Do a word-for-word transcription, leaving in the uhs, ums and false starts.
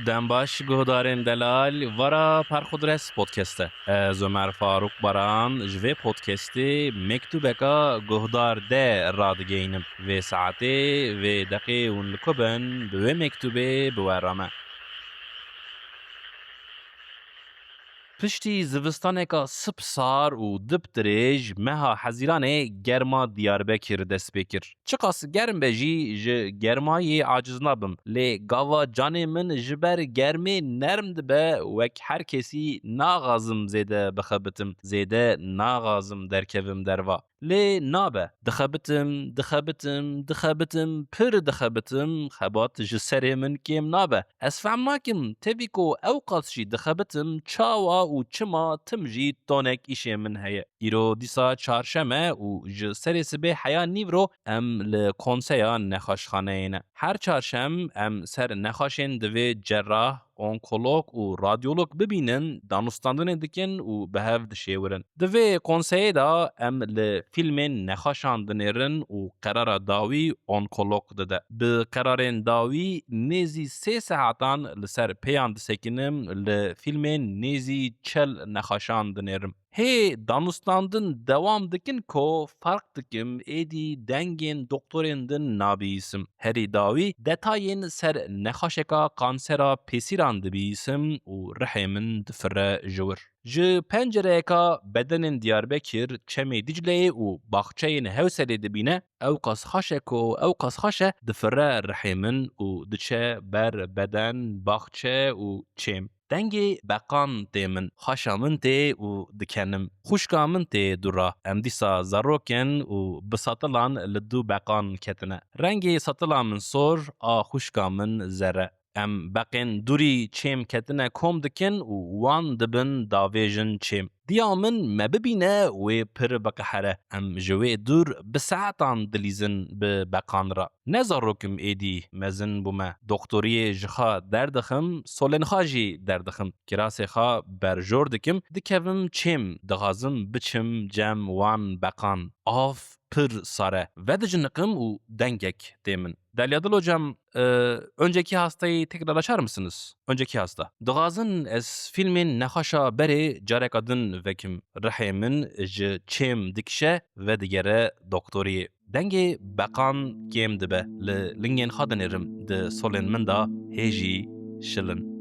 Dem baş guhdarên delal, vara Perxudres podcast e. Ez Ömer Faruk Baran ji vê podcastê mektubeka guhdar de radigeynim. Vê saetê, vê deqê hûn li ku bin, bi wê mektubê bi we re me. Piştî zivistaneka sip sar û dip dirêj, meha Hezîranê germa Diyarbekir dest pê kir. Çiqas germ be jî, ji germayê aciz nabim, lê gava canê min ji ber germê nerm dibe, wek her kesî naxazim zêde bixebitim, zêde naxazim derkevim derva. Lê nabe. Dixebitim, dixebitim, dixebitim, pir dixebitim, xebat ji serê min kêm nabe. Ez fehm nakim, tevî ku ew qas jî dixebitim, çawa û çima tim jî tonek îşê min heye. Îro dîsa çarşem e û ji serê sibê heya nîvro em li konseya nexaşxaneyê ne. Her çarşem em ser nexaşên divê cerrah, onkolog û radyolog bibînin, danûstandinê dikin û bi hev dişêwirin. Di vê konseyê de em li fîlmên nexaşan dinêrin û qerara dawî onkolog dide. Bi qerarên dawî nêzî sê saetan li ser pêyan disekinim, li fîlmên nêzî çel nexaşan dinêrim. Hê danûstandin dewam dikin ku ferq dikim, êdî dengên doktorên din nabihîsim. Herî dawî detayên ser nexaşeka kansera pêsîran dibihîsim û rihê min difire ji wir. Ji pencereyeka bedenên Diyarbekir, çemê Dicleyê û baxçeyên Hewselê dibîne, ew qas xaş e ku ew qas xaş e, difire rihê min û diçe ber beden, baxçe û çêm. Dengê beqan tê min, xaşa min tê û dikenim. Xwişka min tê dûra. Em dîsa zarok in û bi satilan li dû beqan ketine. Rengê satila min sor, a xwişka min zere. Em beqên dûrî çêm ketine kom dikin û wan dibin davêjin çêm. Diya min me bibîne wê pir biqehere. Em ji wê dûr bi saetan dilîzin bi beqan re. Ne zarokim êdî mezin bûme. Doktoriyê ji xwe derdixim, solên xwe jî derdixim. Kirasê xwe berjor dikim, dikevim çêm, dixwazim biçim cem wan beqan. Av pir sar e. Vedijiniqim û dengek tê min. Derya Dil hocam, e, önceki hastayı tekrar açar mısınız? Önceki hasta. Dixwazin ez fîlmên nexaşa berê careka din vekim. Rihê min ji çêm dikişe, vedigere doktoriyê. Dengê beqan kêm dibe. Li lingên xwe dinêrim, di solên min de hê jî şil in.